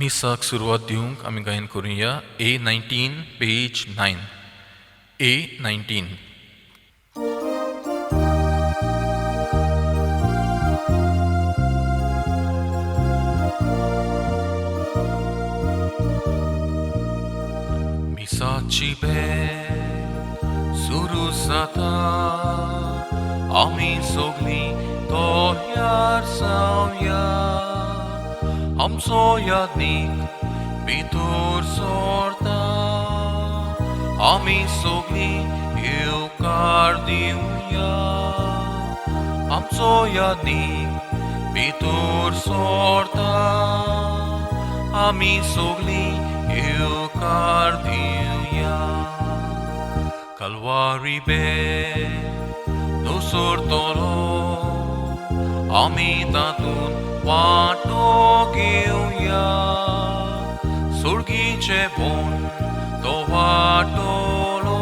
मिसाक सुरवात दिवंक आमी गायन करुया A 19 page 9 A 19. मिसाची बेल सुरू जाता आमी सगळीं तयार जावया आमचो यादनीक भितर सरता आमी सगळीं येवकार दिवया आमचो यादनीक भितर सरता आमी सगळीं येवकार दिवया कलवारी बेल नुसरतलो आमी तातूंत वांटो घेवया सुर्गीचे बोन तो वाटोलो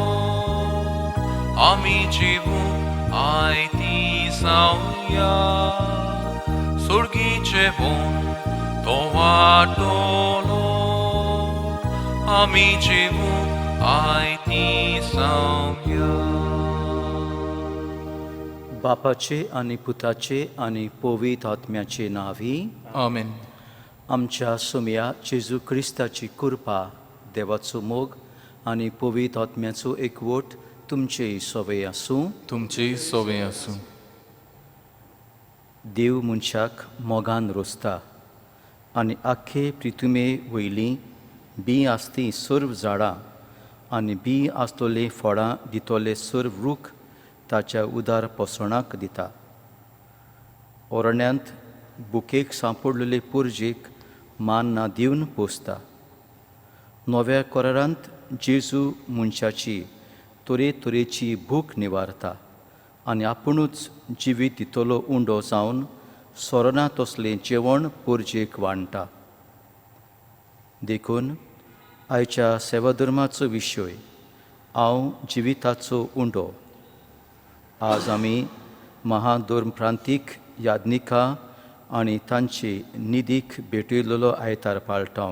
आमी जिवूंक आयती जावया सुर्गीचे बोन तो वाटोलो आमी जिवूंक आयती जावया. बापाचे आनी पुताचे आनी पवित्र आत्म्याचे नांवी आमेन. आमच्या सोमया जेजू क्रिस्ताची कृपा, देवाचो मोग आनी पवित्र आत्म्याचो एकवट तुमचेय सवय आसूं. तुमचेय सोवे आसूं. देव मनशाक मोगान रोसता आनी आख्खे प्रितुमे वयलीं बीं आसती सर्व झाडां आनी बीं आसतलीं फळां दितले सर्व रूख ताच्या उदार पोसणाक दिता. ओरण्यांत बुकेक सांपडलेले पुर्जेक मान ना दिवन पोसता. नव्या करारांत जेजू मनशाची तरेतरेची भूक निवारता आनी आपुणूच जिवीत दितलो उंडो जावन सोरना तसलें जेवण पुर्जेक वांट्टा. देखून आयच्या सेवाधर्माचो विशय हांव जिविताचो उंडो. आज आमी महाधर्म प्रांतीक याज्ञिका आनी तांचे निधीक भेटयलेलो आयतार पाळटा.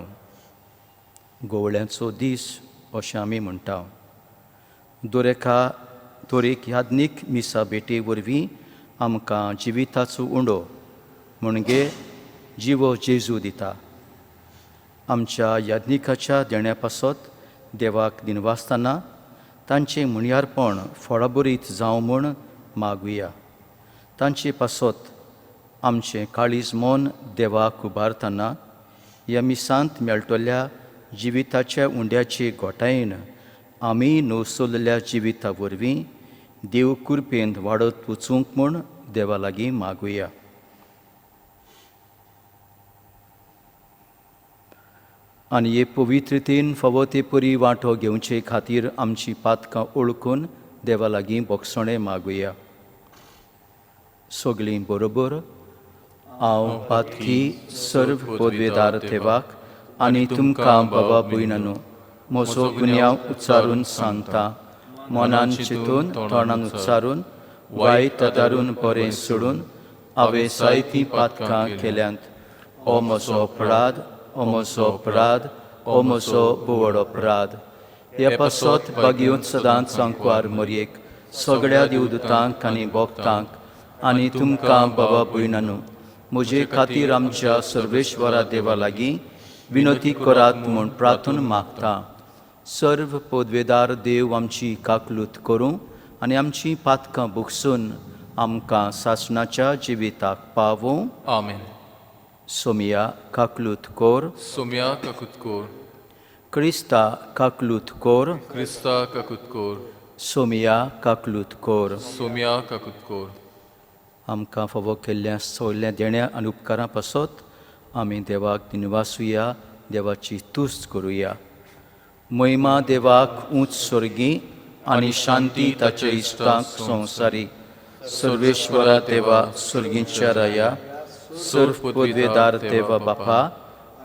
गोवळ्यांचो दीस अशें आमी म्हणटा. दरेक याज्ञीक मिसा भेटे वरवीं आमकां जिविताचो उंडो म्हणजे जिवो जेजू दिता. आमच्या याज्ञिकाच्या देण्या पासत देवाक दिनवासतना तांचें म्हणयारपण फळाबरीत जावं म्हूण मागुया. तांचे पासत आमचें काळीज मन देवाक उबारतना ह्या मिसांत मेळटल्या जिविताच्या उंड्याचे घोटायेन आमी नवसरलेल्या जिविता वरवीं देव कृपेन वाडत वचूंक म्हूण देवा लागीं मागुया. आनी हे पवित्रतेन फावो ते परी वांटो घेवचे खातीर आमची पातकां ओळखून देवा लागीं बोगसणें मागुया. सगळीं बरोबर हांव पातकी सर्व पदवेदार देवाक आनी तुमकां बाबा भयणांनो म्हजो गुन्यांव उच्चारून सांगता. मनान चिंतून तोंडान उच्चारून वायट आदारून बरें सोडून हांवें जायतीं पातकां केल्यांत. ओ म्हजो अपराध, ओ म्हजो अपराध, ओ म्हजो बुवड अपराध. हे पासत बागेवन सदांच सांकवार मरयेक सगळ्या देवदूतांक आनी भक्तांक आनी तुमकां बाबा भयणांनो म्हजे खातीर आमच्या सर्वेश्वरा देवा लागीं विनोती करात म्हूण प्रार्थना मागता. सर्व पदवेदार देव आमची काकलूत करूं आनी आमची पातकां बुकसून आमकां सासणाच्या जिविताक पावूं. आमेन. सोमिया काकलूत कोर. सोम्या काकूत कोर. क्रिस्ता काकलूत कोर. क्रिस्ता काकूत कोर. सोमिया काकलूत कोर. सोम्या काकूत कोर. आमकां फावो केल्ल्या सगल्या देण्या आनी उपकारां पासत आमी देवाक दिनवासुया, देवाची तुस्त करुया. महिमा देवाक उंच स्वर्गी आनी शांती ताच्या इश्टांक संवसारी. सर्वेश्वरा देवा, स्वर्गींच्या राया, सर्व पदवेदार देवा बापा,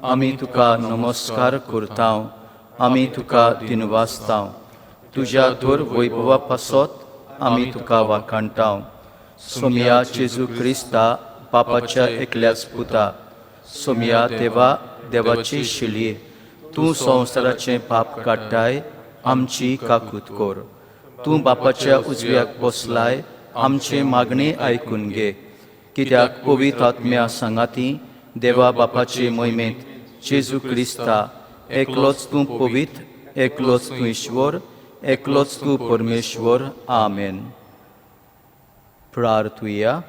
आमी तुका नमस्कार करता, आमी तुका दिनवासता. तुज्या धोर वैभवा पासत आमी तुका वाखाणटा. सोमया जेजू क्रिस्ता, बापाच्या एकल्याच पुता, सोमया देवा, देवाची शिलये तूं संवसाराचें पाप काडटाय आमची काकूत कर. तूं बापाच्या उजव्याक बसलाय आमचे मागणी आयकून घे. कित्याक पवित्र आत्म्या सांगाती देवा बापाचे मोहिमेंत जेजू क्रिस्ता एकलोच तूं पवित्र, एकलोच तूं ईश्वर, एकलोच तूं परमेश्वर. आमेन. प्रार्थुया.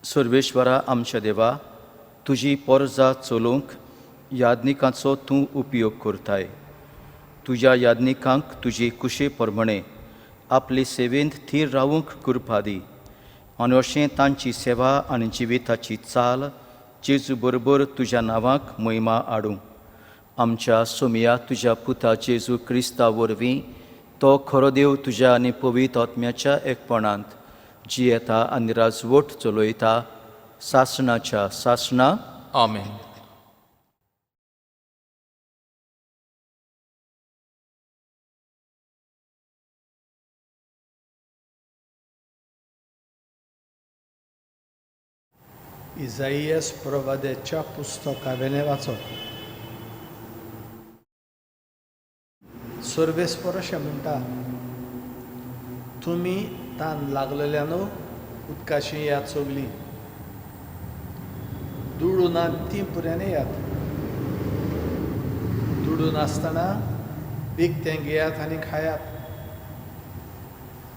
सर्वेश्वरा आमच्या देवा, तुजी पोरजा चलोवंक याज्ञिकांचो तूं उपयोग करताय. तुज्या याज्ञिकांक तुजी कुशे प्रमाणे आपले सेवेंत थीर रावूंक कृपा दी आनी अशें तांची सेवा आनी जिविताची चाल जेजू बरोबर तुज्या नांवाक महिमा हाडूं. आमच्या सोमया तुज्या पुता जेजू क्रिस्ता वरवीं तो खरो देव तुज्या आनी पवित्र आत्म्याच्या एकपणांत जियेता आनी राजवट चलयता सासणाच्या सासणा. आमेन. इजाईस प्रवाद्याच्या पुस्तकावेलें वाचप. सर्वेस्पर अशें म्हणटा, तुमी तान लागलेल्यानो उदकाशी याद सगली, दुडू ना ती पुऱ्यान येयात, दुडू नासतना विकतें घेयात आनी खायात,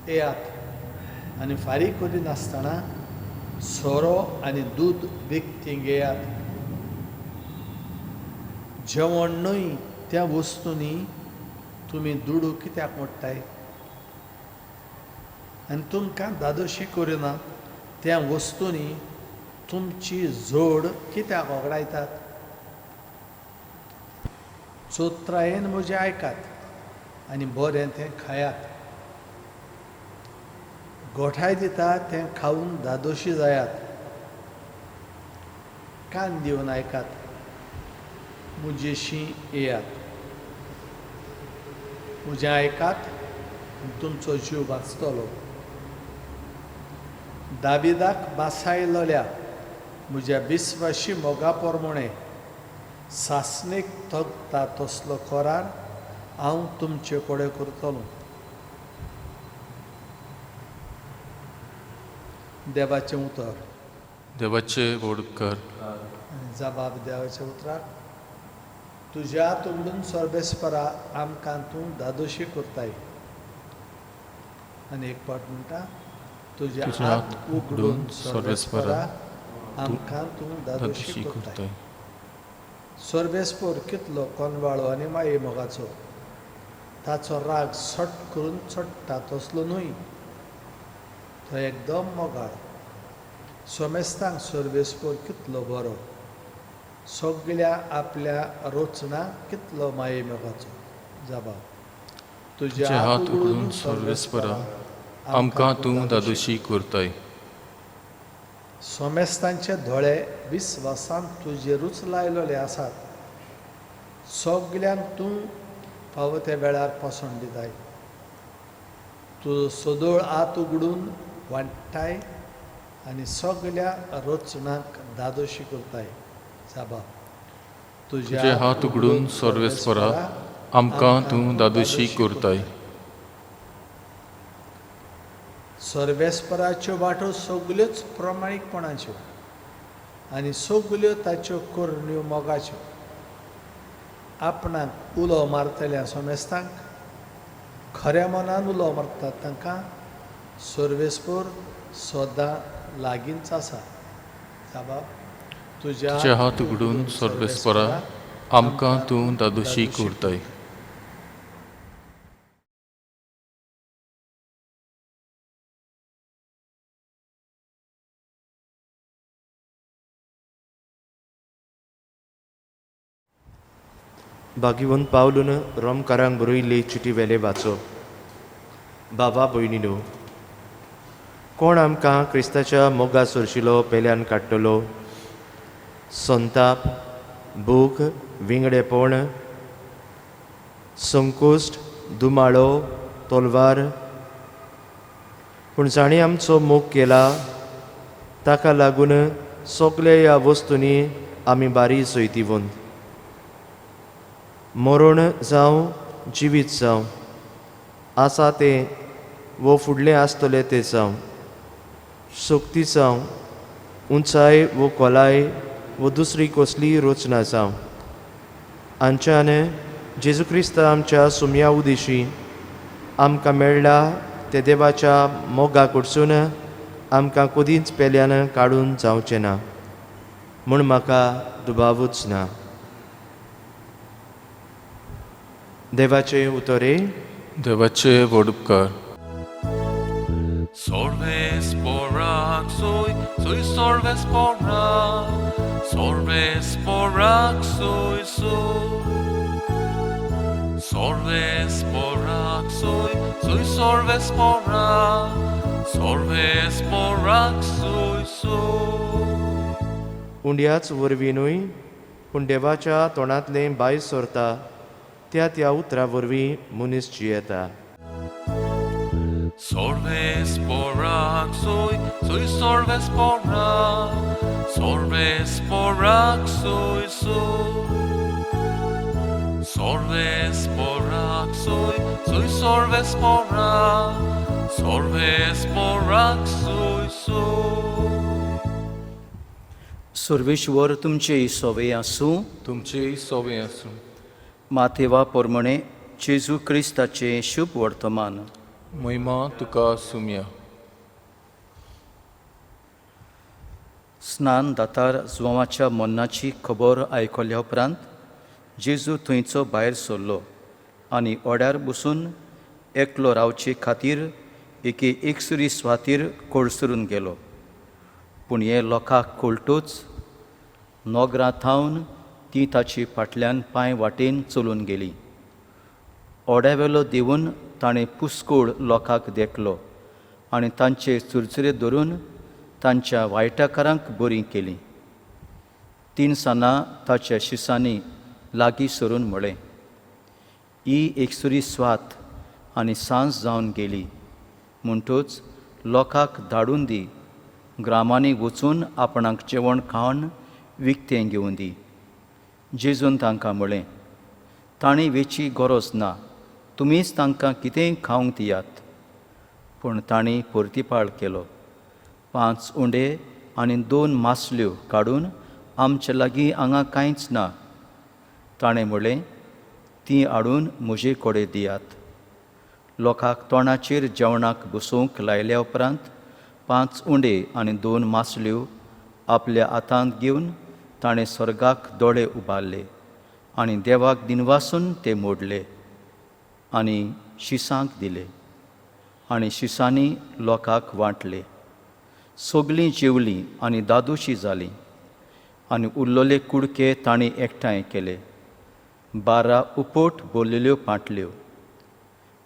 येयात आनी फारीक करिनासतना सोरो आनी दूद विकतीं घेयात. जेवण न्हय त्या वस्तूंनी तुमी दुडू कित्याक मोडटाय आनी तुमकां दादोशी करिना त्या वस्तूंनी तुमची जोड कित्याक वगडायतात. चोत्रायेन म्हजें आयकात आनी बरें तें खायात, गोठाय दिता तें खावन दादोशी जायात. कान दिवन आयकात, म्हजेशी येयात, म्हजें आयकात आनी तुमचो जीव वाचतलो. दाविदाक बासायलोल्या म्हज्या विस्वाशी मोगा प्रमाणे सासणीक तगता तसलो करार हांव तुमचे कडेन करतलो. देवाचें उतर. देवाचे वोडकर. आनी जबाब देवाच्या उतराक, तुज्या तोंडून सर्वेस्परा आमकां तूं दादोशी करताय. आनी एक पाट म्हणटा, तुजे तुजे हात हात उगडून उगडून सर्वेस्परा सर्वेस्परा आमकां तूं दादोशी दादोशी करताय. करताय. सर्वेस्पोर कितलो कोनवाळो आनी माये मोगाचो, ताचो राग सट करून चडटा तसलो न्हय, तो एकदम मोगाळ. सोमेस्तांक सर्वेस्पोर कितलो बरो, सगल्या आपल्या रचना कितलो माये मोगाचो. जबाब, तुजे हात उगडून सर्वेस्परा आमकां तूं दादोशी करताय. सोमेस्तांचे दोळे विस्वासान तुजेरूच लायलोले आसात, सगल्यांक तूं फावो त्या वेळार पोसण दिताय. तुजो सदोळ हात उगडून वांट्टाय आनी सगल्या रचणांक दादोशी करताय. जाबा, तुजे हात उगडून सर्वेस्परा आमकां तूं दादोशी करताय. सर्वेस्पराच्यो वाटो सगल्योच प्रमाणीकपणाच्यो आनी सगल्यो ताच्यो करण्यो मोगाच्यो. आपणाक उलो मारतल्या सोमेस्तांक खऱ्या मनान उलो मारतात तांकां सर्वेस्पोर सदां लागींच आसा. साबाब, तुजे हात उगडून सर्वेस्परा आमकां तूं दादोशी करताय. भाग्यवंत पावलून रोमकारांक बरयल्ली चिटी वेले वाचो. बाबा भयणीनो, कोण आमकां क्रिस्ताच्या मोगा सरशिलो पेल्यान काडटलो? संताप, भूक, विंगडेपण, संकोश्ट, दुमाळो, तलवार. पूण जाणें आमचो मोग केला ताका लागून सगल्या ह्या वस्तूंनी आमी बारी जैतिवंत. मरण जावं जिवीत जावं, आसा तें वो फुडलें आसतलें तें जावं, शक्ती जावं, उंचाय वो खोलाय वो दुसरी कसलीय रचना जावं, हांच्यान जेजू क्रिस्त आमच्या सुमया उदेशी आमकां मेळ्ळा ते देवाच्या मोगा कडसून आमकां कदींच पेल्यान काडून जावचें ना म्हूण म्हाका दुबावूच ना. देवाचे उतरे. देवाचे व्हड उपकार. Sorves porak soy, soy sorves porak, sorves porak soy soy. Sorves porak soy, soy sorves porak, sorves porak soy soy. उंड्याच वरवीं न्हय, पूण देवाच्या तोंडांतलें भायर सरता त्या त्या उतरा वरवीं मनीस जियेता. Sorves porak soy, soy sorves porak, sorves porak soy soy. Sorves porak soy, soy sorves porak, sorves porak soy soy. Sarveshwar तुमचे सोवे आसूं. तुमचेय सोवे आसूं. माथेवा पोरमणे जेजू क्रिस्ताचें शुभ वर्तमान. महिमा तुका सुमया. स्नान दातार जुवाच्या मन्नाची खबर आयकल्या उपरांत जेजू थंयचो भायर सरलो आनी ओड्यार बसून एकलो रावचे खातीर एके एकसुरी स्वातीर कोळसरून गेलो. पूण हे लोकांक कळटूच नोगरां थावन ती ताचे फाटल्यान पांय वाटेन चलून गेली. ओड्यावेलो देवून ताणें पुस्कोळ लोकांक देखलो आनी तांचे चुरचुरे धरून तांच्या वायटाकारांक बरीं केलीं. तिनसानां ताच्या शिसांनी लागीं सरून म्हळें, ही एकसुरी स्वात आनी सांज जावन गेली, म्हणटूच लोकांक धाडून दी, ग्रामांनी वचून आपणाक जेवण खाण विकतें घेवन दी. जेजून तांकां म्हळें, तांणी वेची गरज ना, तुमीच तांकां कितेंय खावंक दियात. पूण तांणी परतिपाळ केलो, 5 उंडे आनी 2 मासल्यो काडून आमचे लागीं हांगा कांयच ना. ताणें म्हळें, तीं हाडून म्हजे कडेन दियात. लोकांक तोंडाचेर जेवणाक बसोवंक लायल्या उपरांत 5 उंडे आनी 2 मासल्यो आपल्या हातांत घेवन ताणें स्वर्गाक दोळे उबारले आनी देवाक दिनवासून ते मोडले आनी शिसांक दिले आनी शिसांनी लोकांक वांटले. सगलीं जेवलीं आनी दादोशी जालीं आनी उरलेले कुडके तांणी एकठांय केले, 12 उपोट भरलेल्यो पांटल्यो.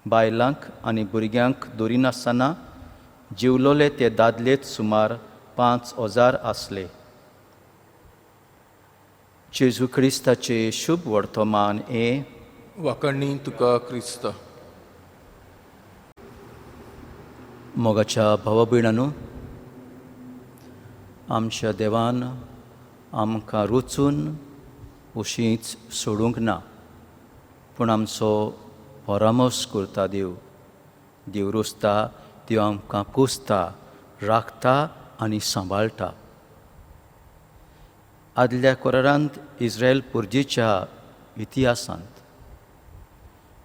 बायलांक आनी भुरग्यांक दरिनासतना जेवलोले ते दादलेच सुमार 5000 आसले. जेजू क्रिस्ताचे शुभ वर्तमान हें. वाकणी तुका क्रिस्ता. मोगाच्या भावा भयणांनो, आमच्या देवान आमकां रुचून अशीच सोडूंक ना, पूण आमचो परामर्श करता. देव देव रोसता, देव आमकां पोसता, राखता आनी सांबाळटा. आदल्या करारांत इस्रायल पुर्जेच्या इतिहासांत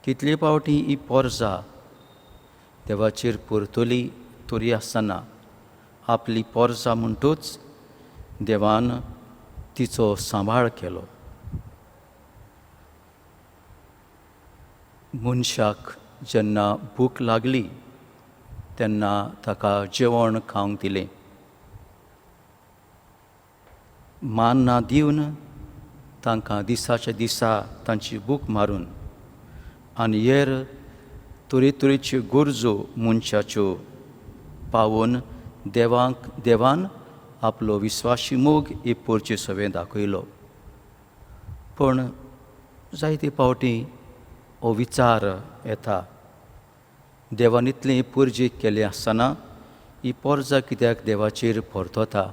कितले फावटी ही पोरजा देवाचेर परतली तरी आसतना आपली पोरजा म्हणटूच देवान तिचो सांबाळ केलो. मनशाक जेन्ना भूक लागली तेन्ना ताका जेवण खावंक दिलें. मान ना दिवन तांकां दिसाच्या दिसा तांची भूक मारून आनी हेर तरेतरेच्यो गरजो मनशाच्यो पावोवन देवान आपलो विस्वाशी मोग हे पोरचे सवें दाखयलो. पूण जायते फावटी हो विचार येता, देवान इतलें पुर्जेक केलें आसतना ही पोरजा कित्याक देवाचेर परतता?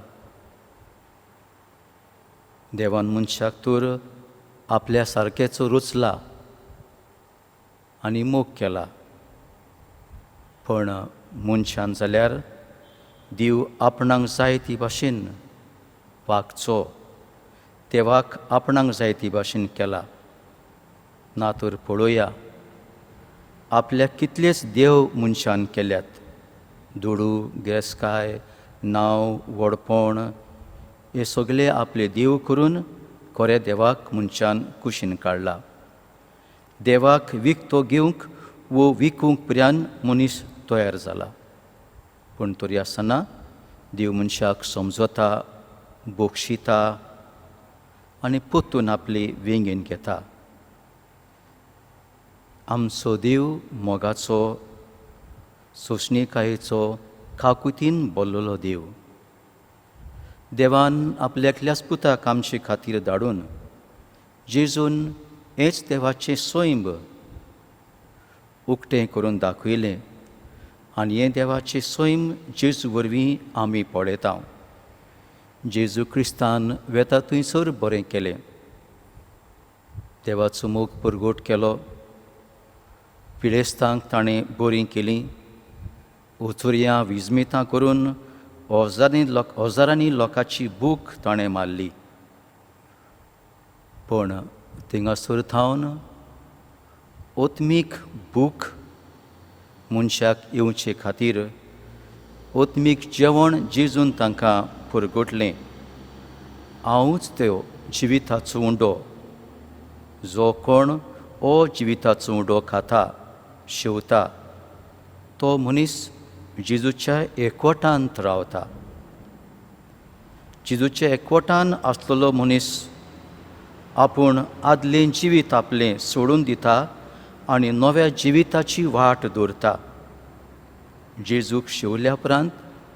देवान मनशाक तर आपल्या सारकेचो रचला आनी मोग केला, पण मनशान जाल्यार देव आपणाक जाय ती भाशेन वागचो, देवाक आपणाक जाय ती भाशेन केला. ना तर पळोवया आपल्याक कितलेच देव मनशान केल्यात, दुडू, गिरेस्तकाय, नांव, व्हडपण हे सगळे आपले देव करून खऱ्या देवाक मनशान कुशीन काडला. देवाक विकतो घेवंक वो विकूंक पर्यान मनीस तयार जाला, पूण तरी आसतना देव मनशाक समजता, बक्षिता आनी परतून आपली वेंगेन घेता. आमचो देव मोगाचो, सोंसणीकायेचो, काकुतीन बोल्लोलो देव. देवान आपल्या एकल्याच पुताक आमचे खातीर धाडून जेजून हेंच देवाचें सैम उक्तें करून दाखयलें आनी हें देवाचें सैम जेजू वरवीं आमी पळयता. जेजू क्रिस्तान वेता थंयसर बरें केलें, देवाचो मोग परगट केलो, पिडेस्तांक ताणें बरीं केलीं, उचुरयां विजमितां करून हजारांनी लोकांची भूक ताणें मारली. पूण थिंगासर थावन ओत्मीक भूक मनशाक येवचे खातीर ओत्मीक जेवण जेजून तांकां पुरगुटलें. हांवूच त्यो जिविताचो उंडो, जो कोण हो जिविताचो उंडो खाता शेवता तो मनीस जेजूच्या एकवटांत रावता. जेजूच्या एकवटान आसलेलो मनीस आपूण आदलें जिवीत आपलें सोडून दिता आनी नव्या जिविताची वाट दवरता. जेजूक शेवल्या उपरांत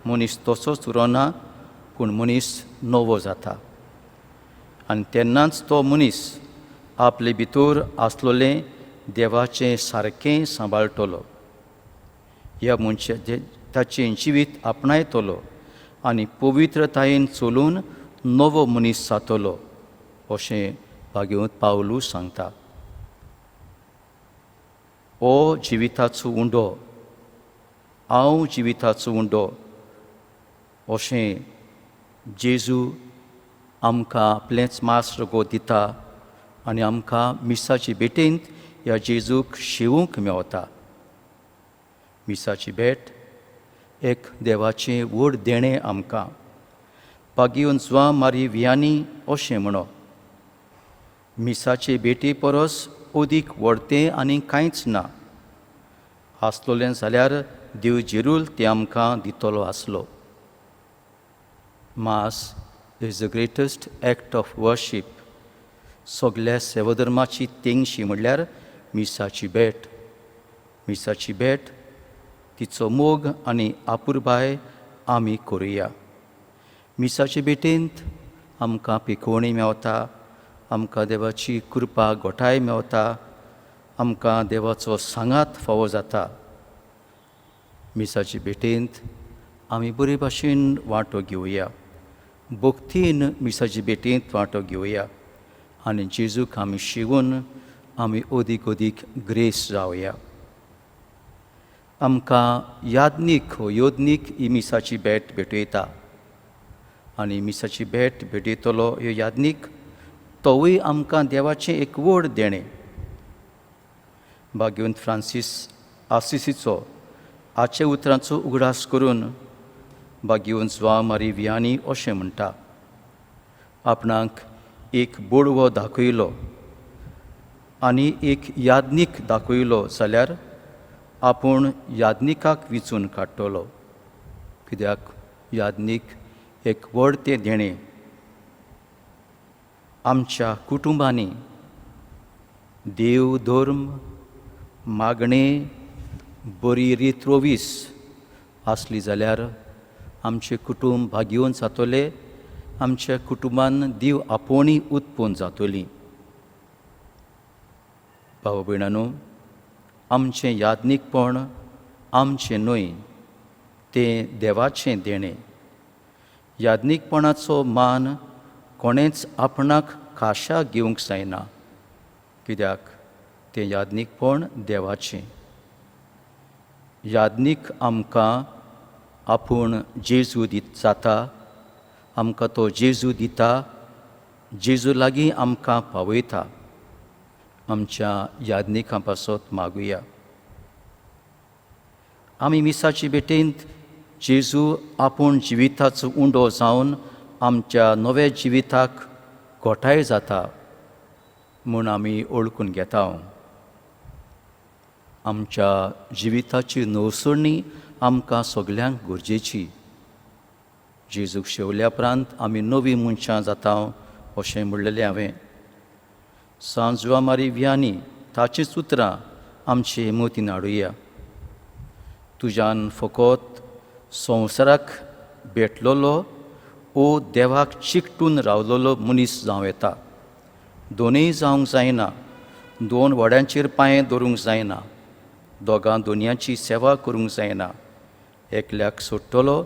मनीस तसोच उरना, पूण मनीस नवो जाता आनी तेन्नाच तो मनीस आपले भितर आसलेलें देवाचें सारकें सांबाळटलो, ह्या मनशाचें ताचें जिवीत आपणायतलो आनी पवित्रतायेन चलून नवो मनीस जातलो अशें भागेवंत पावलू सांगता. ओ जिविताचो उंडो, हांव जिविताचो उंडो अशें जेजू आमकां आपलेंच मास रगत दिता आनी आमकां मिसाची भेटेंत ह्या जेजूक शिवूंक मेवता. मिसाची भेट एक देवाचें व्हड देणें आमकां. पागीवन जुआ मारी वियानी अशें म्हणो, मिसाचे भेटी परस अदीक व्हडतें आनी कांयच ना. आसलोलें जाल्यार देव जेरूल तें आमकां दितलो आसलो. Mass is the greatest act of worship. सगल्या सेवाधर्माची तेंगशी म्हणल्यार मिसाची भेट. मिसाची भेट तिचो मोग आनी आपुरबाय आमी करुया. मिसाचे भेटेंत आमकां पिकोवणी मेवता, आमकां देवाची कृपा गोठाय मेवता, आमकां देवाचो सांगात फावो जाता. मिसाचे भेटेंत आमी बरे भाशेन वांटो घेवया, भक्तीन मिसाचे भेटेंत वांटो घेवया आनी जेजूक आमी शिवून आमी अदीक अदीक ग्रेस जावया. आमकां यादनीक हो योदनीक ही मिसाची भेट भेटयता आनी मिसाची भेट भेटयतलो ह्यो यादनीक तोवूय आमकां देवाचें एक व्हड देणें. भाग्यवंत फ्रांसीस आसिसीचो आजच्या उतरांचो उगडास करून भाग्यवंत जुआ मारी वियानी अशें म्हणटा, आपणाक एक बोडवो दाखयलो आनी एक यादनीक दाखयलो जाल्यार आपूण यादनिकाक विंचून काडटलो, कित्याक यादनीक एक व्हड तें देणें. आमच्या कुटुंबांनी देव धर्म मागणें बरी रीत रोवीस आसली जाल्यार आमचें कुटुंब भाग्यवंत जातलें, आमच्या कुटुंबान देव आपोवणी उत्पन्न जातली. भाव भयणांनो, आमचें याज्ञीकपण आमचें न्हय, तें देवाचें देणें. याज्ञीकपणाचो मान कोणेंच आपणाक खाशा घेवंक जायना, कित्याक तें याज्ञीकपण देवाचें. याज्ञीक आमकां आपूण जेजू दित जाता, आमकां तो जेजू दिता, जेजू लागीं आमकां पावयता. आमच्या याज्ञिकां पासत मागुया. आमी मिसाचे भेटेंत जेजू आपूण जिविताचो उंडो जावन आमच्या नव्या जिविताक घोटाय जाता म्हूण आमी वळखून घेता. आमच्या जिविताची नवसरणी आमकां सगल्यांक गरजेची. जेजूक शेवल्या उपरांत आमी नवी मनशां जाता अशें म्हणलेलें हांवें. सांजवा मारी व्यानी ताचींच उतरां आमचे मतीन हाडुया. तुज्यान फकत संवसाराक भेटलेलो ओ देवाक चिकटून रावलेलो मनीस जावं येता. दोनूय जावंक जायना. दोन व्हड्यांचेर पांय दवरूंक जायना. दोगां दोनयांची सेवा करूंक जायना. एकल्याक सोडटलो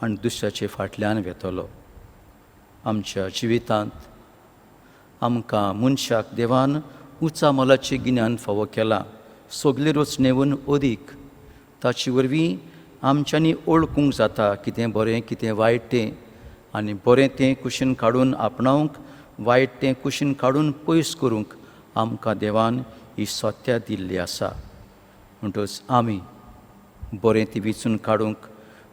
आनी दुसऱ्याचे फाटल्यान वेतलो. आमच्या जिवितांत आमकां मनशाक देवान उंचा मोलाचें गिन्यान फावो केलां, सगळे रचणेवन अदीक. ताचे वरवीं आमच्यांनी वळखूंक जाता कितें बरें कितें वायट तें, आनी बरें तें कुशीन काडून आपणावंक, वायट तें कुशीन काडून पयस करूंक आमकां देवान ही सत्या दिल्ली आसा. म्हणटच आमी बरें तें विचून काडूंक,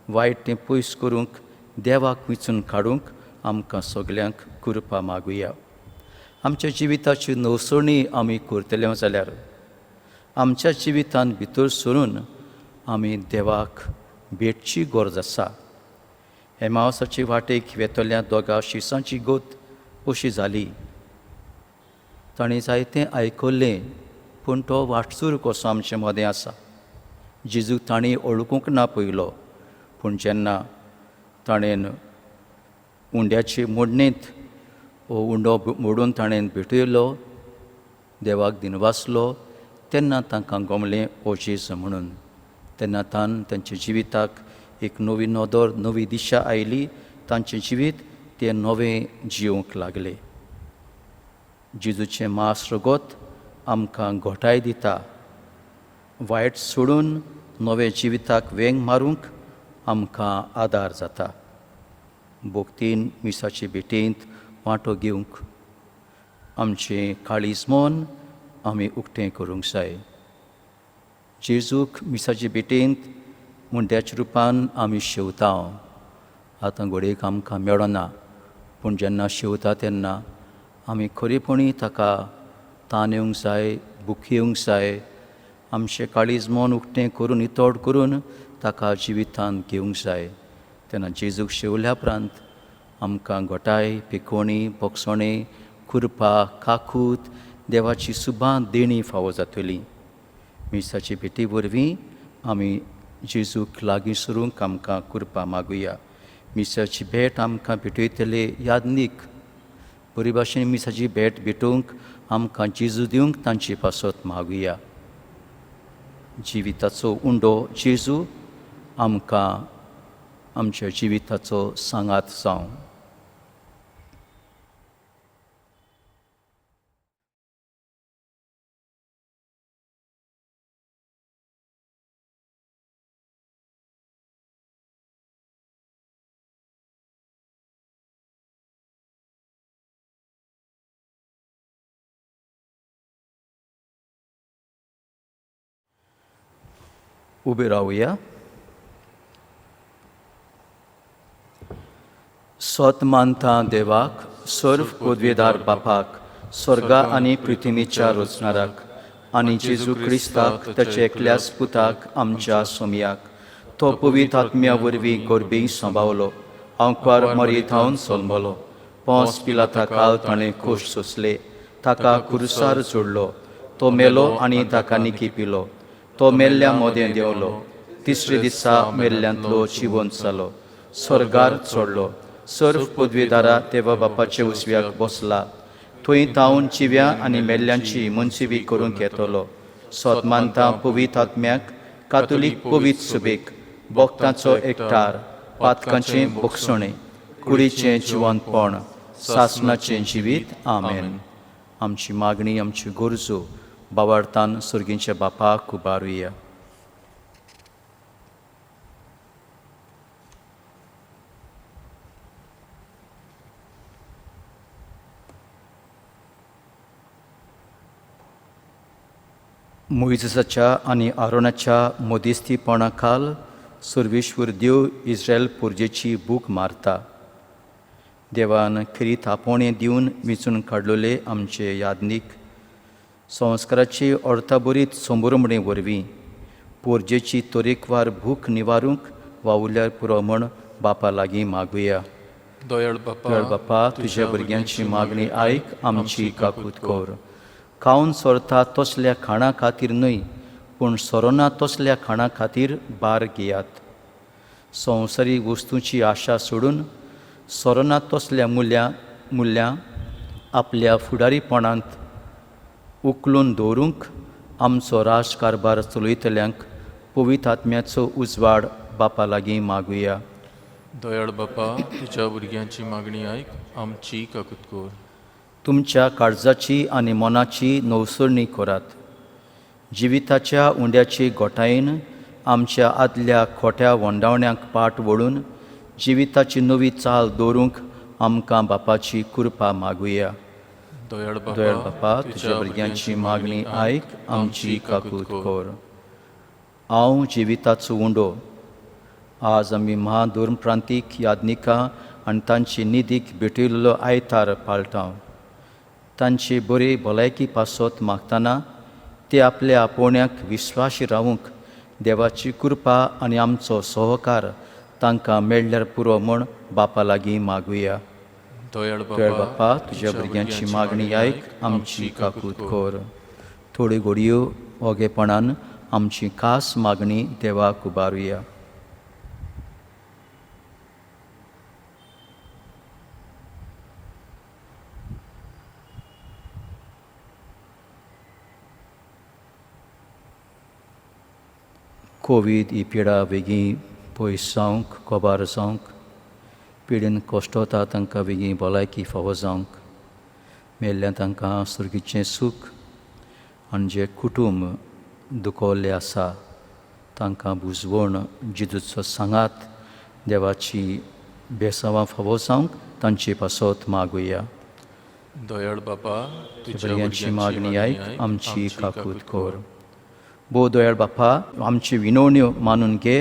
वायट तें पयस करूंक, देवाक विचून काडूंक आमकां सगल्यांक कृपा मागुया. आमच्या जिविताची नवसरणी आमी करतले जाल्यार आमच्या जिवितांत भितर सरून आमी देवाक भेटची गरज आसा. हेमावसाचे वाटेक वेतल्या दोगा शिसांची गोत अशी जाली. ताणें जायतें आयकल्लें, पूण तो वाटसूर कसो आमचे मदें आसा. जेजूक तांणी वळखूंक ना पयलो, पूण जेन्ना ताणें उंड्याचे मोडणेंत हो उंडो मोडून ताणें भेटयलो, देवाक दिनवासलो, तेन्ना तांकां गमलें हो जेजू म्हणून. तेन्ना तान तांच्या जिविताक एक नवी नदर, नवी दिशा आयली. तांचें जिवीत ते नवें जिवंक लागले. जेजूचें मांस रगत आमकां घोटाय दिता. वायट सोडून नव्या जिविताक वेंग मारूंक आमकां आदार जाता. भक्तीन मिसाचे भेटेंत वांटो घेवंक आमचें काळीज मन आमी उक्तें करूंक जाय. जेजूक मिसाचे भेटेंत मुंड्याच्या रुपान आमी शेवता. आतां घडयेक आमकां मेळना, पूण जेन्ना शेवता तेन्ना आमी खरेपणी ताका तान येवंक जाय, भूक येवंक जाय. आमचें काळीज मन उक्तें करून, नितळ करून ताका जिवितांत घेवंक जाय. तेन्ना जेजूक शेवल्या उपरांत आमकां घोटाय, पिकोणी, बोगसोणे, कृपा, काकूत, देवाची सुबां देणी फावो जातली. मिसाचे भेटी वरवीं आमी जेजूक लागीं सरूंक आमकां कृपा मागुया. मिसाची भेट आमकां भेटयतले याज्ञीक बरी भाशेन मिसाची भेट भेटोवंक आमकां जेजू दिवंक तांचे पासत मागुया. जिविताचो उंडो जेजू आमकां आमच्या जिविताचो सांगात जावं. उबे रावया. सत मानता देवाक, सर्व पदवेदार बापाक, स्वर्गा आनी पृथ्वीच्या रचणाराक, आनी जेजू क्रिस्ताक ताच्या एकल्याच पुताक आमच्या सोमयाक, तो पवित्र आत्म्या वरवीं गोरबी सांबावलो, आंकवार मरी थावन सोलमलो, पोंस पिलाता काल ताणें खोश सोंसले, ताका कुरसार जोडलो, तो मेलो आनी ताका निकी पिलो, तो मेल्ल्या मोदें देंवलो, तिसरे दिसा मेल्ल्यांतलो जिवंत जालो, स्वर्गार चडलो, सर्व पदवेदारा देवा बापाच्या उजव्याक बसला, थंय तावन जिव्या आनी मेल्ल्यांची मुनसिबी करूंक येतलो. सोत मानता पवित्र आत्म्याक, कातोलीक पवित्र सुबेक, भक्तांचो एकठार, पातकांचें बोगसणें, कुडीचें जिवंतपण, सासणाचें जिवीत. आमेन. आमची मागणी, आमच्यो गरजो बावार्थान सर्गीच्या बापाक उबारुया. मोयजेसाच्या आनी आरोनाच्या मध्यस्थीपणा खाल सर्वेश्वर देव इस्रायल पुर्जेची भूक मारता. देवान खेरीत आपोवणें दिवन वेंचून काडलेले आमचे याज्ञीक संस्काराची अर्थाभरीत संभ्रमणे वरवीं पोरजेची तरेकवार भूक निवारूंक वावुरल्यार पुरो म्हण बापा लागीं मागुया. दयाळ बापा, दयाळ बापा, तुज्या भुरग्यांची मागणी आयक, आमची काकूत कर. खावन सोरता तसल्या खाणा खातीर न्हय, पूण सोरोना तसल्या खाणा खातीर भार घेयात. संवसारीक वस्तूंची आशा सोडून सोरोना तसल्या मुल्यां आपल्या फुडारीपणांत उखलून दवरूंक आमचो राज कारभार चलयतल्यांक पवित्र आत्म्याचो उजवाड बापा लागीं मागुया. दयाळ बापा, तुज्या भुरग्यांची मागणी आयक, आमची काकूत कर. तुमच्या काळजाची आनी मनाची नवसरणी करात. जिविताच्या उंड्याची गोठायेन आमच्या आदल्या खोट्या वंडावण्यांक पाट वळून जिविताची नवी चाल दवरूंक आमकां बापाची कृपा मागुया. दयाळ दयाळ बापा, तुज्या भुरग्यांची मागणी आयक, आमची काकूत कर. हांव जिविताचो उंडो. आज आमी महाधर्मप्रांतीक याज्ञिकां आनी तांची निधीक भेटयल्लो आयतार पाळटा. तांची बरी भलायकी पासत मागतना ते आपल्या आपोवण्याक विस्वाशी रावूंक देवाची कृपा आनी आमचो सहकार तांकां मेळ्ळ्यार पुरो म्हण बापा लागीं मागुया. दयाळ दयाळ बापा, तुज्या भुरग्यांची मागणी आयक, आमची काकूत कर. थोड्यो घडयो ओगेपणान आमची खास मागणी देवाक उबारुया. कोवीड ही पिडा बेगीन पयस जावंक, कबार जावंक, पिडेन कश्टवता तांकां बेगीन भलायकी फावो जावंक, मेल्ल्या तांकां सर्गीचें सूख आनी जे कुटूंब दुखवल्लें आसा तांकां बुजवण जेजूचो सांगात देवाची बेसांवां फावो जावंक तांचे पासत मागुया. दयाळ बापा, तुज्या भुरग्यांची मागणी आयक, आमची काकूत कर. भोव दयाळ बापा, आमची विनवण्यो मानून घे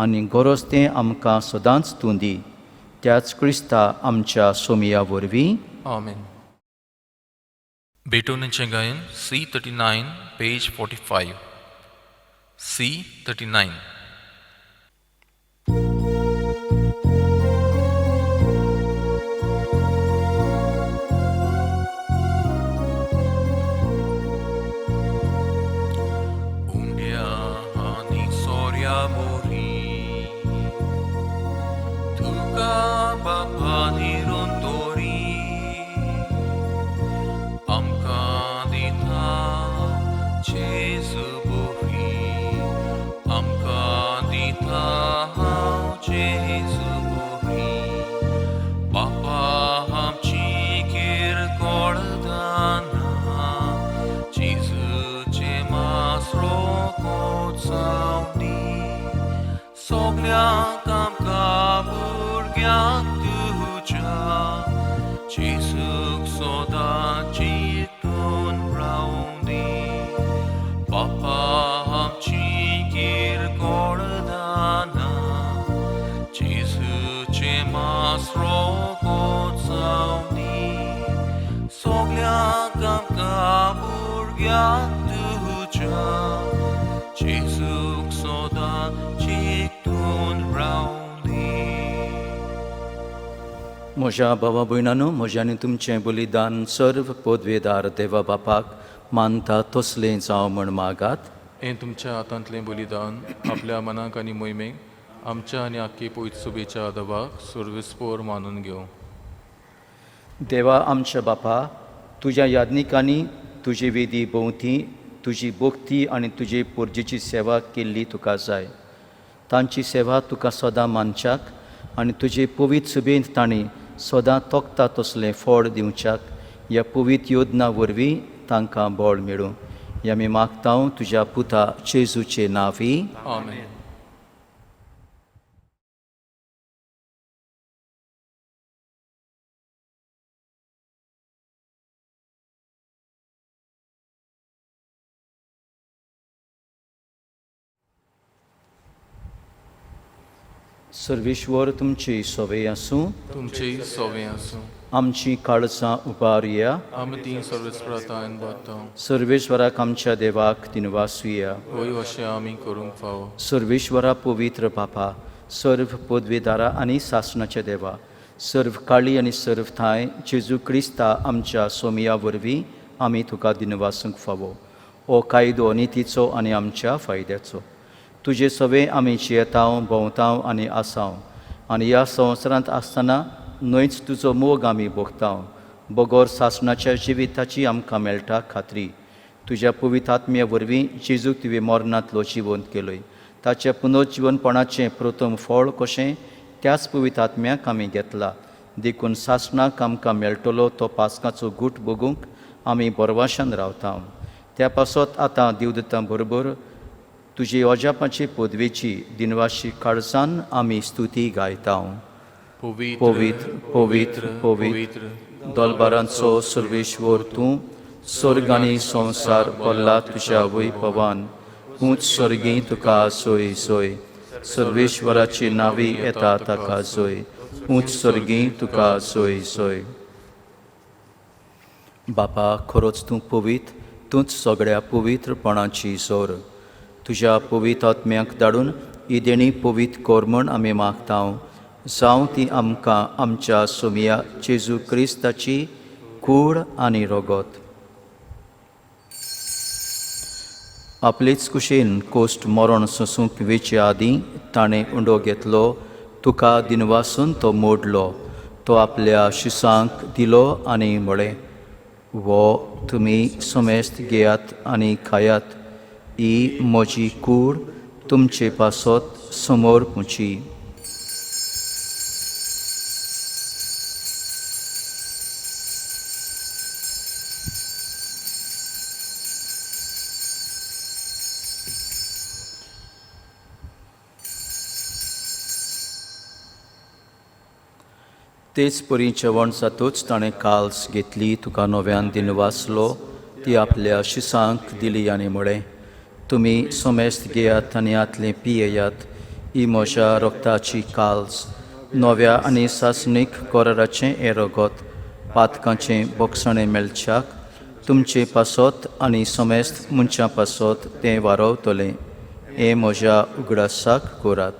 आनी गरज तें आमकां सदांच तूं दी. त्याच क्रिस्ता आमच्या सोमिया वरवीं. आमेन. बेटोवनेचें गायन C39 page 45. C39. उंड्या आनी सोऱ्या बोरी तुका बापा निरंतोरी, आमकां दिता जेजू बोरी, आमकां दिता जेजू बोरी. बापा आमची किरकोळ दाना, जेजूचें मास रोकोत जावनी, सगल्यांक आमकां भुरग्यांक तुज्या जेजूक सदां चिंतून रावनी. बापा आमची किरकोळ दाना, जेजूचें मास रोकोत जावनी, सगल्यांक आमकां भुरग्यांक तुज्या जेजूक सदां चिंतून रावनी. म्हज्या भावा भयणानो, म्हज्या आनी तुमचें बलिदान सर्व पदवेदार देवा बापाक मानता तसलें जावं म्हण मागात. हें तुमच्या हातांतलें बलिदान आपल्या मनाक आनी मोहिमेक आमच्या आनी आख्खे पवित्र सुबेच्या दवाक सुर्विस्पोर मानून घेवं. देवा आमच्या बापा, तुज्या याज्ञिकांनी तुजे वेदी भोंवती तुजी भक्ती आनी तुजे पोरजेची सेवा केल्ली तुका जाय. तांची सेवा तुका सदां मानच्याक आनी तुजे पवित्र सुबेंत तांणी सदां तोखता तसलें फळ दिवच्याक ह्या पवित्र योजना वरवीं तांकां बळ मेळूं. हें आमी मागता तुज्या पुता जेजूचे नांवी. आमेन. सर्वेश्वर तुमची सवय आसूं. तुमचेय सोवे आसूं. आमची काळजां उबारुया. आमी ती सर्वेस्परातायन बाता. सर्वेश्वराक आमच्या देवाक दिनवासुया. वय अशें आमी करूंक फावो. सर्वेश्वरा पवित्र बापा, सर्व पदवेदारा आनी सासणाच्या देवा, सर्व काळी आनी सर्व थांय जेजू क्रिस्ता आमच्या सोमिया वरवीं आमी तुका दिनवासूंक फावो. हो कायदो नितीचो आनी आमच्या फायद्याचो. तुजे सवे आमी जियेतांव, भोंवतांव आनी आसांव आनी ह्या संवसारांत आसतना न्हयच तुजो मोग आमी भोगतांव. बगर सासणाच्या जिविताची आमकां मेळटा खात्री. तुज्या पवित्र आत्म्या वरवीं जेजूक तुवें मरणांतलो जिवंत केलोय. ताच्या पुनर्जिवनपणाचें प्रथम फळ कशें त्याच पवित्र आत्म्याक आमी घेतला. देखून सासणाक आमकां मेळटलो तो पास्काचो गूट बगूंक आमी बरवाशान रावता. त्या पासत आतां देवदूतां बरोबर तुजी अजापाची पदवेची दिनवाशी काळजान आमी स्तुती गायता. पवित्र पवित्र पवित्र दोलबारांचो सर्वेश्वर तूं, स्वर्ग आनी संवसार भरला तुज्या वैभवान. ऊंच स्वर्गी तुका सोय सोय, सर्वेश्वराची नावी येता ताका सोय. ऊंच स्वर्गी तुका सोय सोय. बापा, खरोच तूं पवित्र, तूंच सगळ्या पवित्रपणाची जोर. तुज्या पवित्र आत्म्याक धाडून ही देणी पवित्र कर म्हण आमी मागता. जावं ती आमकां आमच्या सोमिया जेजू क्रिस्ताची कूड आनी रगत. आपलेच कुशीन कोश्ट मरण सोसूंक वेचे आदीं ताणें उंडो घेतलो, तुका दिनवासून तो मोडलो, तो आपल्या शिसांक दिलो आनी म्हळें, वो तुमी समेस्त घेयात आनी खायात, ही म्हजी कूड तुमचे पासत समोर पुची. तेच परी जेवण जातूच ताणें काल्स घेतली, तुका नव्यान दिनवासलो, ती आपल्या शिसांक दिली आनी म्हळें, तुमी समेस्त घेयात आनी आतलें पियेयात, ही म्हज्या रक्ताची काल्स, नव्या आनी सासणीक कराराचें हें रगत, पातकांचें बोगसणें मेळच्याक तुमचे पासत आनी समेस्त मनशां पासत तें वारवतलें. हें म्हज्या उगडासाक करात.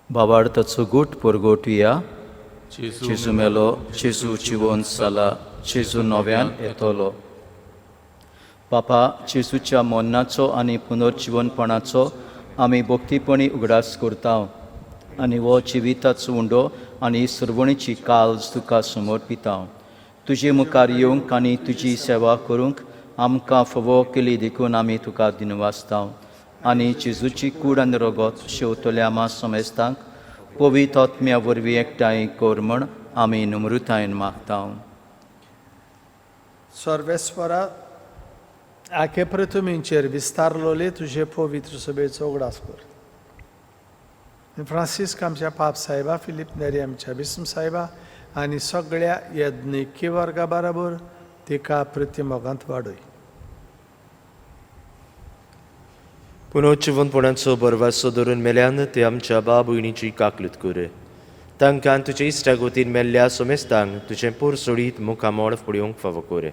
बाबार्थाचो गूट परगोटुया. जेजू मेलो, जेजू जिवन जाला, जेजू नव्यान येतलो. बापा, जेजूच्या मरणाचो आनी पुनर्जिवनपणाचो आमी भक्तीपणी उगडास करता आनी हो जिविताचो उंडो आनी सर्वणीची काल्स तुका समर्पिता. तुजे मुखार येवंक आनी तुजी सेवा करूंक आमकां फावो केली देखून आमी तुका दिनवासता आनी जेजूची कूड आनी रगत शेवतल्या आमा समेस्तांक पवित्र आत्म्या वरवीं एकठांय कर म्हण आमी नम्रतायेन मागता. सर्वेस्परा, आखे पृथ्वीचेर विस्तारलोले तुजे पवित्र सभेचो उगडास कर. फ्रांसिस्क आमच्या पाप साहेबा, फिलीप नेरी आमच्या बिस्म साहेबा आनी सगळ्या यज्ञिकी वर्गा बराबर तिका प्रतिमोगांत वाडय. पुनोजिवनपणाचो बरवासो धरून मेल्यान ते आमच्या बाब भयणीची काकलूत कर. तांकां तुजे इश्टागोतीन मेल्ल्या सोमेस्तांक तुजें पोर सोडीत मुखामळ फुडोवंक फावो कर.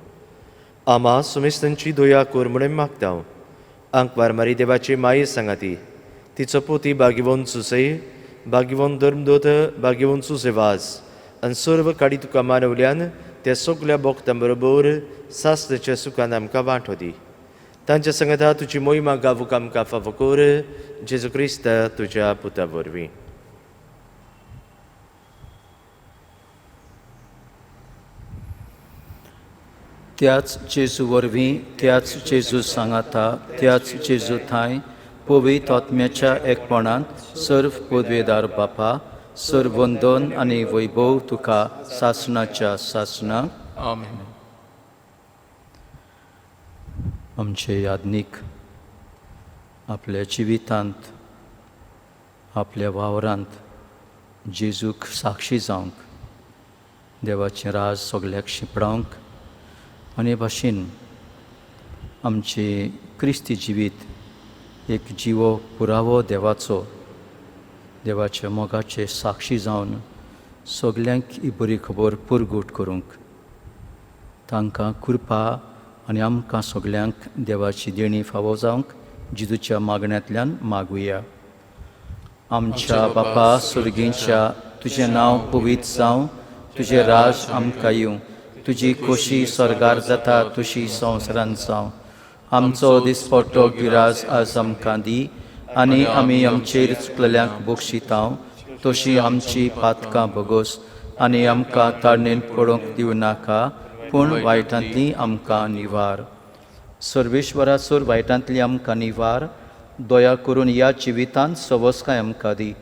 आमा सोमेस्तांची दया कर म्हणून मागता. आंकवार मारी देवाची माये सांगाती तिचो पोती बागिवोन सुसय, बागिवोन धर्मदोत, बागिवोन सुसेवाज आनी सर्व काडी तुका मानवल्यान त्या सगल्या भक्तां बरोबर सासणाच्या सुखान आमकां वांटो दी. तांच्या संगता तुजी मोहिमा गावूंक आमकां फावो कर, जेजू क्रिस्त तुज्या पुता वरवीं. त्याच जेजू वरवीं, त्याच जेजू सांगाता, त्याच जेजू थांय पवित्र आत्म्याच्या एकपणांत सर्व पदवेदार बापा, सर्व वंदन आनी वैभव तुका सासणाच्या सासणाक. आमेन. आमचे याज्ञीक आपल्या जिवितांत, आपल्या वावरांत जेजूक साक्षी जावंक, देवाचें राज सगल्याक शिंपडावंक आनी भाशेन आमचें क्रिस्ती जिवीत एक जिवो पुरावो देवाचो, देवाच्या मोगाचे साक्षी जावन सगल्यांक ही बरी खबर पुरगूट करूंक तांकां कृपा आनी आमकां सगल्यांक देवाची देणी फावो जावंक जेजूच्या मागण्यांतल्यान मागुया. आमच्या बापा सुर्गींच्या, तुजें नांव पवित्र जावं, तुजें राज आमकां येवं, तुजी खोशी स्वर्गार जाता तशी संवसारांत जावं. आमचो दिसपट्टो गिराज आज आमकां दी आनी आमी आमचेर चुकलेल्यांक बक्षितांव तशी आमची पातकां भोगोस आनी आमकां तारणेन पडोवंक दिवं नाका, पूण वायटांतली आमकां निवार. सर्वेश्वरासर वायटांतली आमकां निवार, दया करून ह्या जिवितांत सवसकाय आमकां दी.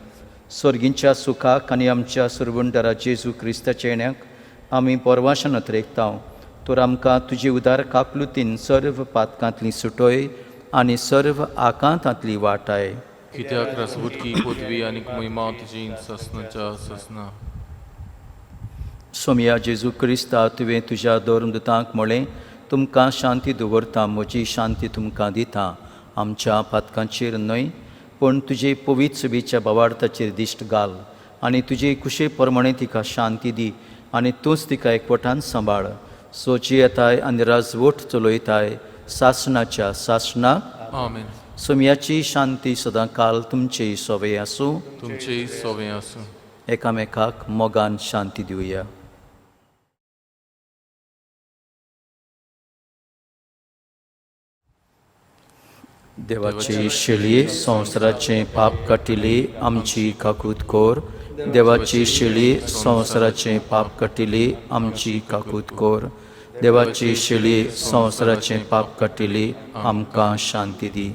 सर्गींच्या सुखाक आनी आमच्या सुरवंडरा जेजू क्रिस्ताच्या येण्याक आमी परवाशान अत्रेकतांव, तर आमकां तुजी उदार काकलुतीन सर्व पातकांतली सुटोय आनी सर्व आकांतांतली वाटाय. कित्याक रासवुटकी पदवी आनी महिमा तुजी ससनाच्या ससना. सोमया जेजू क्रिस्ता, तुवें तुज्या धर्मदूतांक म्हळें, तुमकां शांती दवरता, म्हजी शांती तुमकां दिता. आमच्या पातकांचेर न्हय पूण तुजे पवित्र सभेच्या बावार्थाचेर दिश्ट घाल आनी तुजे कुशे प्रमाणे तिका शांती दी आनी तूंच तिका एकवटान सांबाळ. सोची येताय आनी राजवट चलयताय सासणाच्या सासणाक. आमेन. सोमयाची शांती सदां काल तुमचे सोवे आसूं, तुमचेय सोवे आसूं. एकामेकाक मोगान शांती दिवया. देवाची शेळी संवसाराचें पाप काटिली आमची काकूत कोर. देवाची शेळी संवसाराचें पाप काटिली आमची काकूत कोर. देवाची शेळी संवसाराचें पाप काटिली आमकां शांती दी.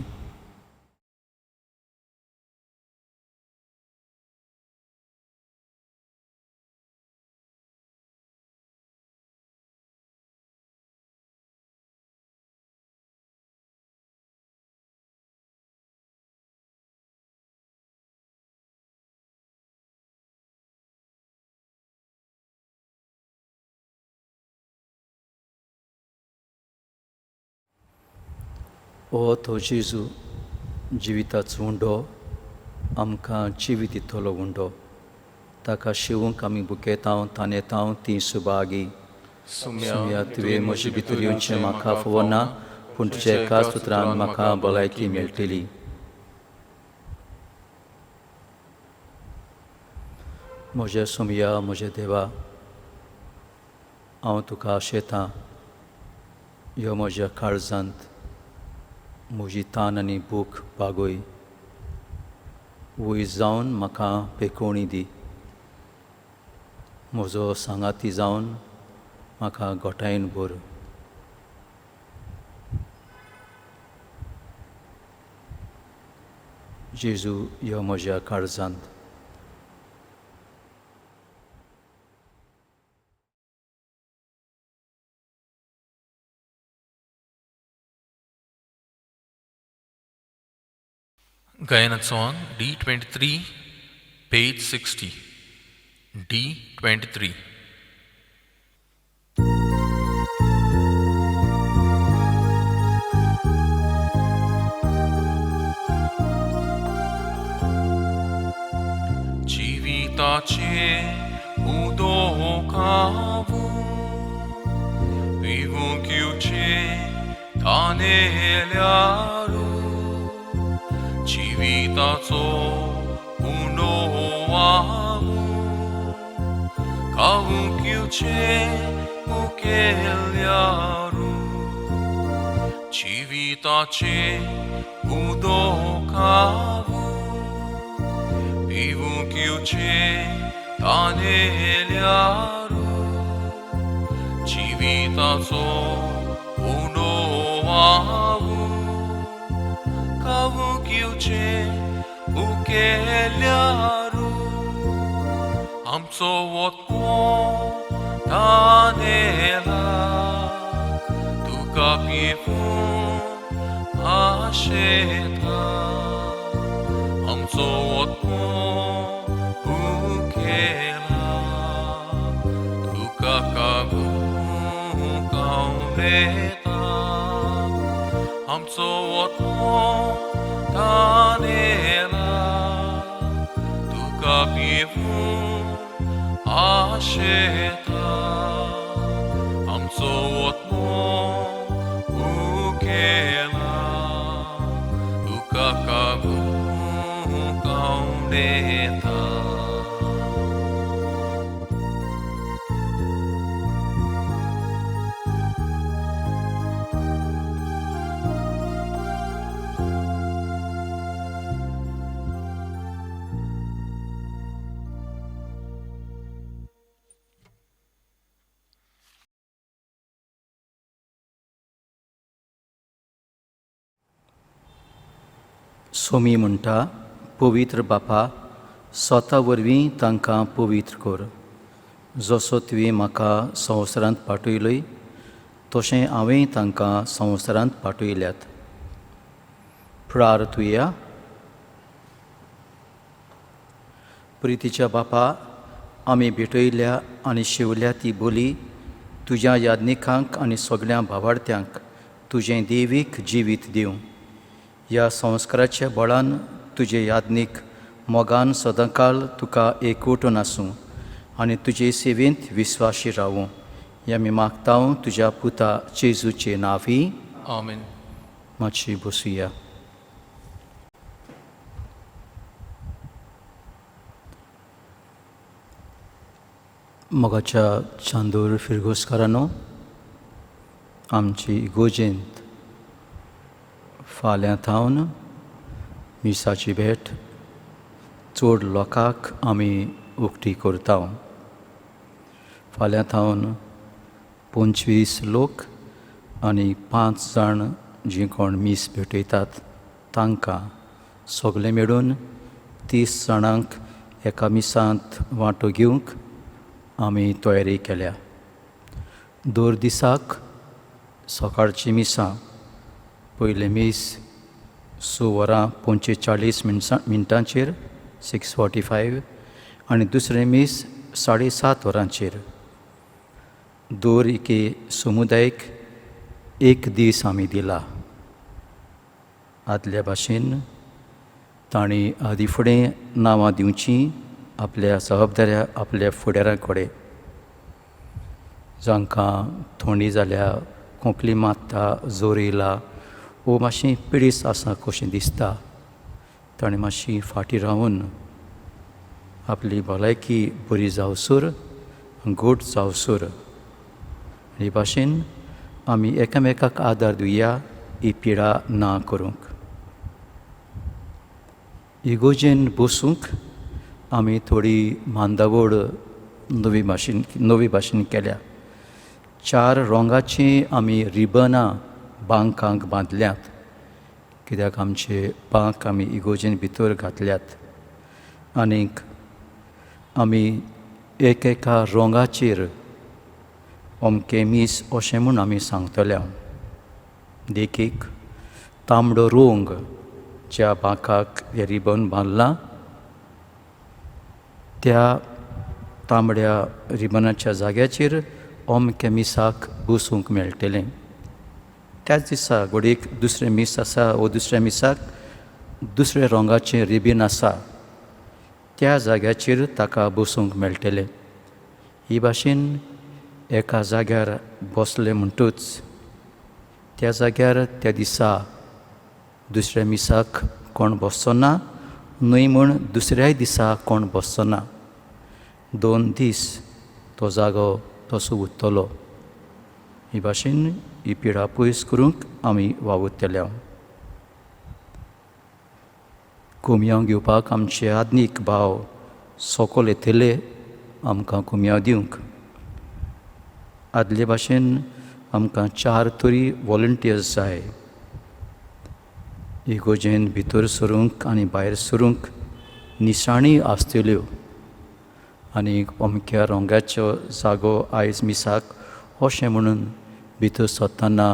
ओ तो जेजू जिविताचो उंडो, आमकां जिवीत दितलो उंडो, ताका शिवूंक आमी बुकेतांव तानेतांव ती सुभागी. सुम्या तुवें म्हजे भितर येवचें म्हाका फावना, पूण तुज्या एका सुत्रान म्हाका भलायकी मेळटली. म्हज्या सोमया, म्हज्या देवा, हांव तुका आशेतां, यो म्हज्या काळजांत म्हजी तान आनी भूक भागय, वयर जावन म्हाका पेकोवणी दी, म्हजो सांगाती जावन म्हाका गोठायेन भर. जेजू यो म्हज्या काळजांत. Guyana song D23, page 60. D23. जिविताचे उदोकावू पिवूंक येवचे तानेल्यारू, जिविताचो उणो आवू. खावंक येवचें उखेल्यारू जिविताचें उदक हांव पिवूंक येवचें तानेल्यारू जिविताचो उणो हांव खावूंक येवचें उखेल्यारू आमचो वतमो तानेला तुका पिवूंक आशेता आमचो वतमो उखेला तुका खावूंक आवडटा आमचो वतमो तानेला तुका पिवूंक आशेता आमचो वतमो उखेला तुका खावूंक आवडटा. सोमी म्हणटा, पवित्र बापा, स्वता वरवीं तांकां पवित्र कर. जसो तुवें म्हाका संवसारांत पाठयलोय तशें हांवें तांकां संवसारांत पाठयल्यात. प्रार्थुया. प्रितीच्या बापा, आमी भेटयल्या आनी शिवल्या ती बोली तुज्या याज्ञिकांक आनी सगळ्या भावार्थ्यांक तुजें देवीक जिवीत दिवं. ह्या संस्काराच्या बळान तुजे याज्ञीक मोगान सदांकाल तुका एकवटून आसूं आनी तुजे सेवेंत विस्वाशी रावूं. हें आमी मागता तुज्या पुता जेजूचे नांवी. आमेन. मातशी बसुया. मोगाच्या चांदूर फिरगोस्कारानो, आमची इगोजेंत फाल्यां थावन मिसाची भेट चड लोकांक आमी उक्ती करता. फाल्यां थावन 25 लोक आनी 5 जाण जीं कोण मीस भेटयतात तांकां सगळें मेळून 30 जाणांक एका मिसांत वांटो घेवंक आमी तयारी केल्या. दर दिसाक सकाळची मिसां, पयलें मीस 6 वरां 45 मिनटांचेर 6:45 आनी दुसरें मीस 7:30 वरांचेर. दर एके समुदायक एक दीस आमी दिला. आदल्या भाशेन तांणी आदी फुडें नांवां दिवचीं आपल्या जबाबदाऱ्या आपल्या फुडाऱ्यां कडेन. जांकां थंडी जाल्या, खोंकली मारता, जोर येयला वो मातशी पिडीस आसा कशें दिसता, ताणें मातशी फाटीं रावन आपली भलायकी बरी जावसर, घट जावसर हे भाशेन आमी एकामेकाक आदार दिवया ही पिडा ना करूंक. इगोजेन बसूंक आमी थोडी मांदावड नवी भाशेन केल्या. 4 रंगाचीं आमी रिबनां बांकांक बांदल्यात, कित्याक आमचे बांक आमी इगोजेन भितर घातल्यात. आनीक आमी एक एका रंगाचेर अमकें मीस अशें म्हूण आमी सांगतले. देखीक तांबडो रंग ज्या बांकाक हें रिबन बांदलां त्या तांबड्या रिबनाच्या जाग्याचेर अमक्या मिसाक बसूंक मेळटलें. त्याच दिसा घडयेक दुसरें मीस आसा वो दुसऱ्या मिसाक दुसऱ्या रंगाचें रिबीन आसा त्या जाग्याचेर ताका बसूंक मेळटलें. ही भाशेन एका जाग्यार बसलें म्हणटूच त्या जाग्यार त्या दिसा दुसऱ्या मिसाक कोण बसचो ना, न्हय म्हूण दुसऱ्याय दिसा कोण बसचो ना. 2 दीस तो जागो तसो उरतलो. ही भाशेन ही पिडा पयस करूंक आमी वावुरतले. कोमयांव घेवपाक आमचे आदनीक भाव सोकोल येतले आमकां कोमयांव दिवंक. आदले भाशेन आमकां 4 तरी वॉलंटियर्स जाय. इगोजेन भितर सरूंक आनी भायर सरूंक निशाणी आसतल्यो आनी अमक्या रंगाचो जागो आयज मिसाक अशें म्हणून भितर सरतना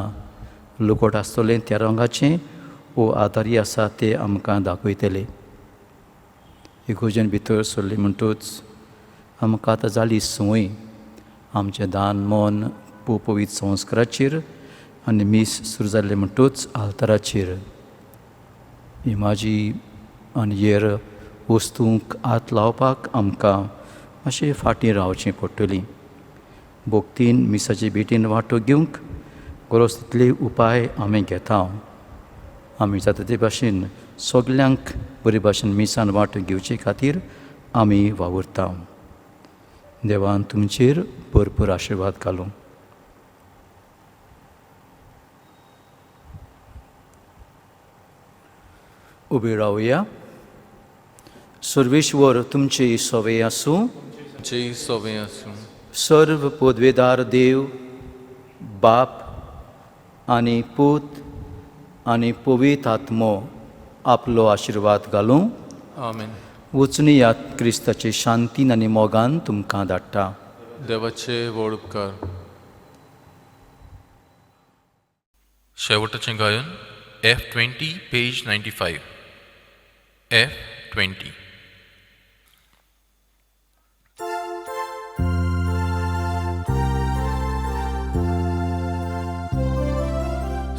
लुकोट आसतलें त्या रंगाचें वो आदारी आसा ते आमकां दाखयतले. इगोजेन भितर सरली म्हणटूच आमकां आतां जाली संवय आमचें दान मन पवित्र संस्काराचेर आनी मीस सुरू जाल्लें म्हणटूच आल्ताराचेर इमाजी आनी हेर वस्तूंक हात लावपाक आमकां मातशें फाटीं रावचें पडटलीं. भक्तीन मिसाचे भेटीन वांटो घेवंक गरज तितले उपाय आमी घेता. आमी जाता ते भाशेन सगल्यांक बरे भाशेन मिसान वांटो घेवचे खातीर आमी वावुरता. देवान तुमचेर भरपूर आशिर्वाद घालूं. उबे रावया. सर्वेश्वर तुमचे सवे आसूं. तुमचेय सोवे आसूं. सर्व पदवेदार देव बाप आनी पूत आनी पवित्र आत्मो आपलो आशिर्वाद घालूं. आमेन. वचुनयात क्रिस्ताचे शांतीन आनी मोगान तुमकां धाडटा. देवाचे व्हड उपकार. शेवटाचें गायन F20 page 95. F20.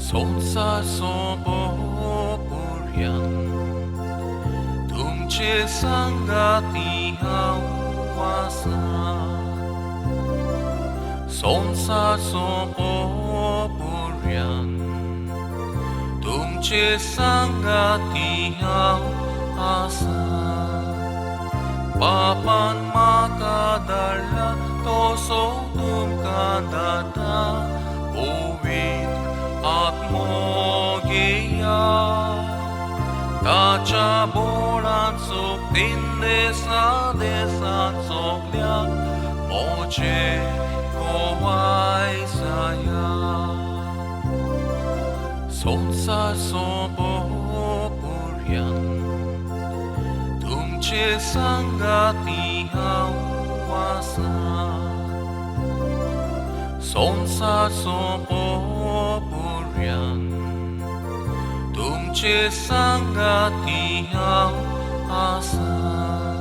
संवसार सोंपोपर्यंत तुमचे सांगाती हांव आसा. संवसार सोंपोपर्यंत तुमचे सांगाती हांव आसा. बापान म्हाका धाडला तसो तुमकां धाडटा पवित्र आत्मो घेया. ताच्या बोळान सोगतीन देसा देसान सगल्यांक मोचे गोवाय जाया. संवसार सोंपोपर्यंत तुमचे सांगाती हांव आसा. संवसार सोंपोपर्यंत तुमचे सांगाती हांव आसा.